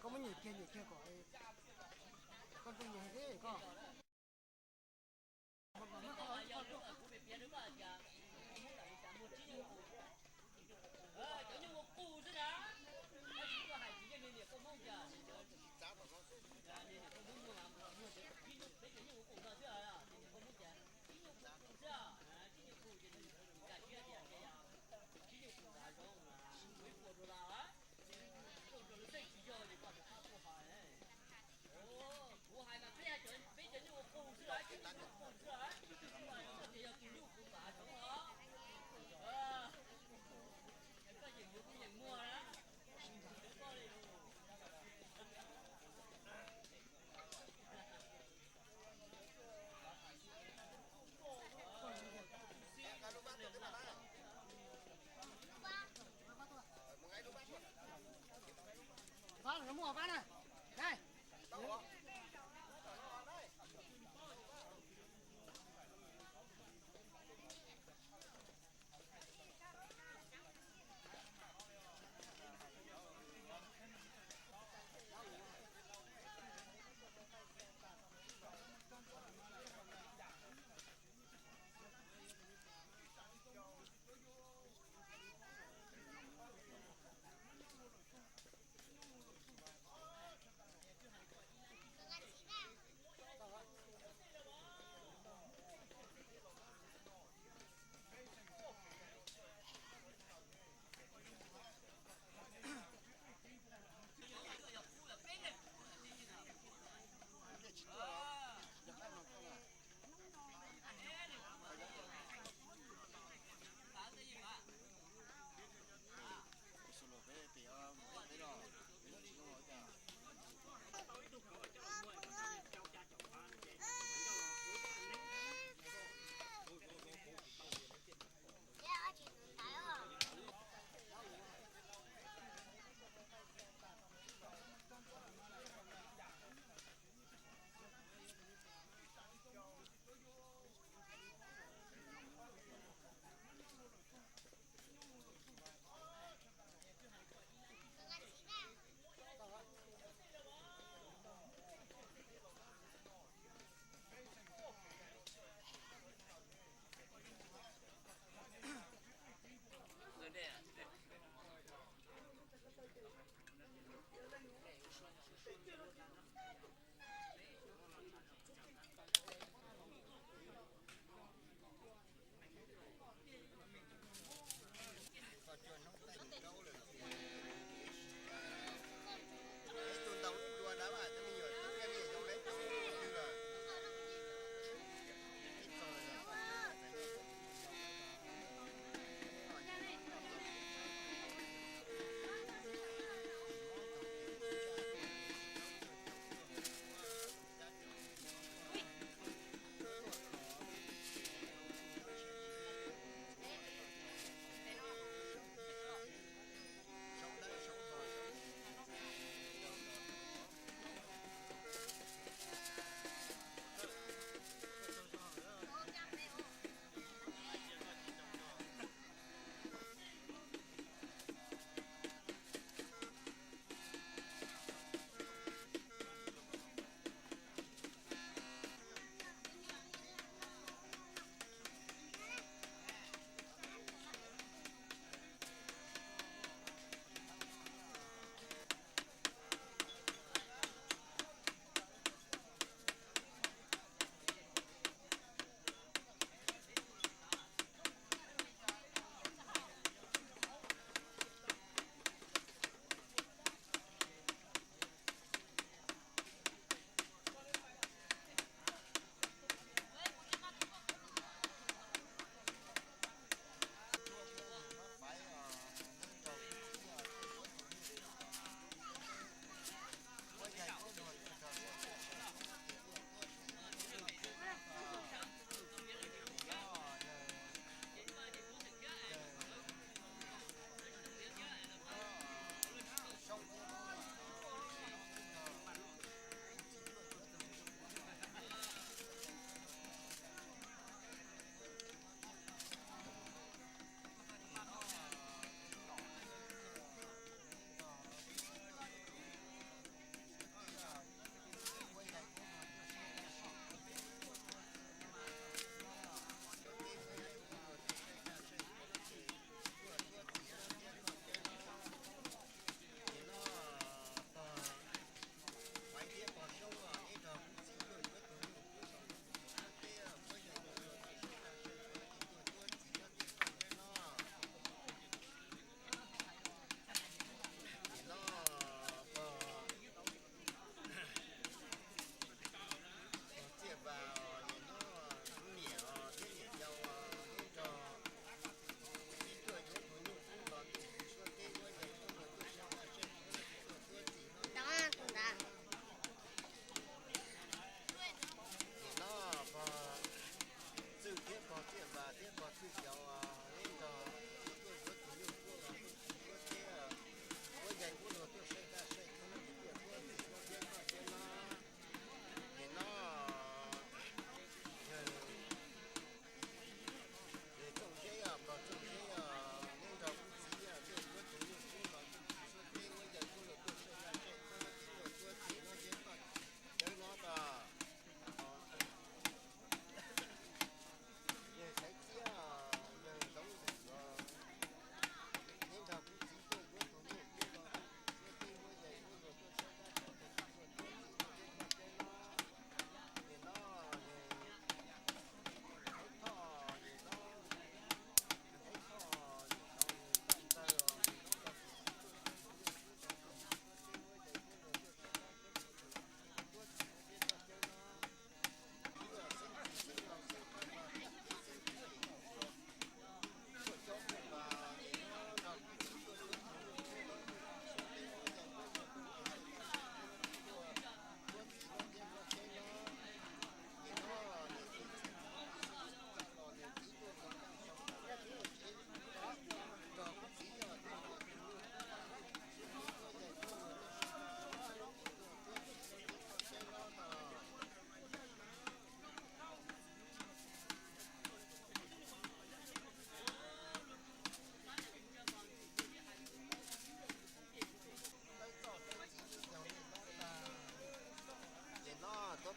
Koj muab nyem kiag nyem kiag kom koj nrog nyem thiab koj.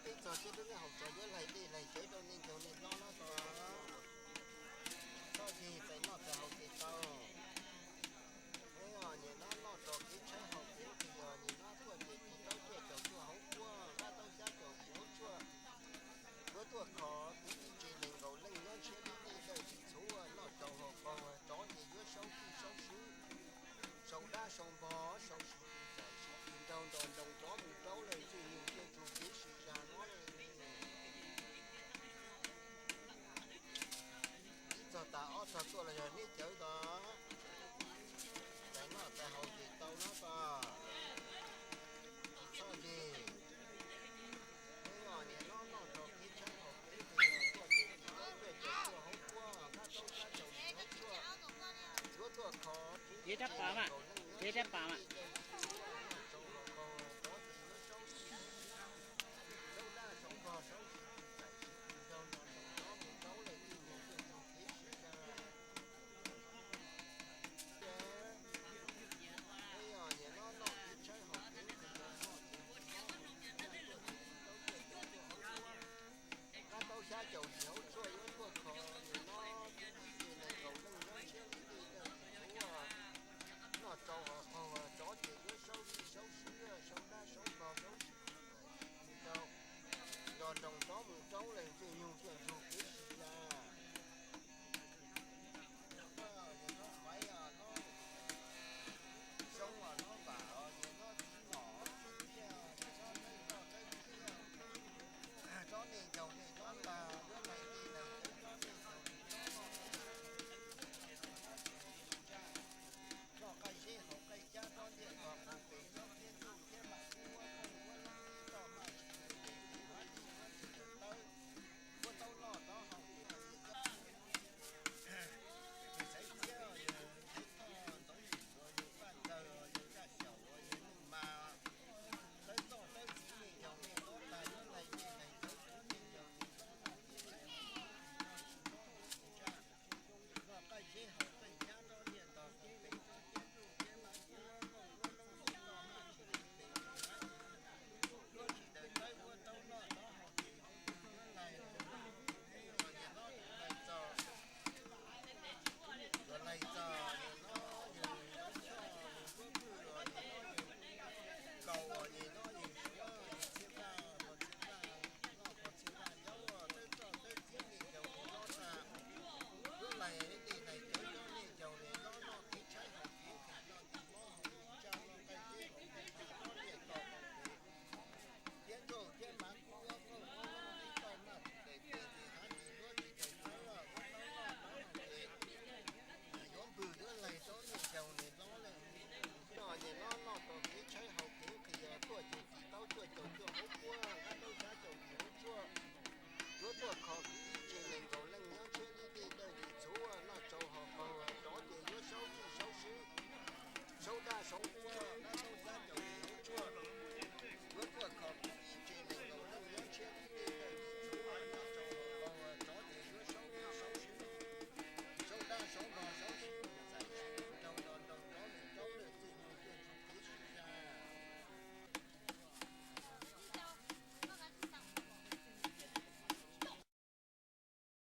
Peb txog siab lub neej haus cawv yuav laig dej laig cawv rau neeg ncaug neeg hlob no tso. Txhob yig, txais noj txais haus ces tau. Peb os, niam hlob noj tso kev tshaib haus kev nqhis, niam hlob tuaj ces ris taub cuaj caum cuaj hauv kuab, nqaj taub xyab caum ris hauv tshuaj. Yuav tuaj kho kuv ib tse nees nkaum leej nyob ntshiab dib dej dawj tsis txhuv, noj tsaus haus qaug, tsov ces yuav saub txij saub swb, sau dab sau npog sau siv tis txawm siv tis nraug nrog nroos tsov mus rau lawm ntsej nug cia tsug kev sib zag no. Ib txog tas ob txog tuaj los yog neb cawv tod. Txais noj txais haus ces tau no tod. Tsis txhob yig. Peb os, niam hlob noj tso kev tshaib haus kev nqhis, tuaj ces ris taub cuaj caum cuaj hauv kuab, nqaj taub xyab caum ris hauv tshuaj. Yuav tuaj kho kuv ib tse nees nkaum leej nyob ntshiab dib dej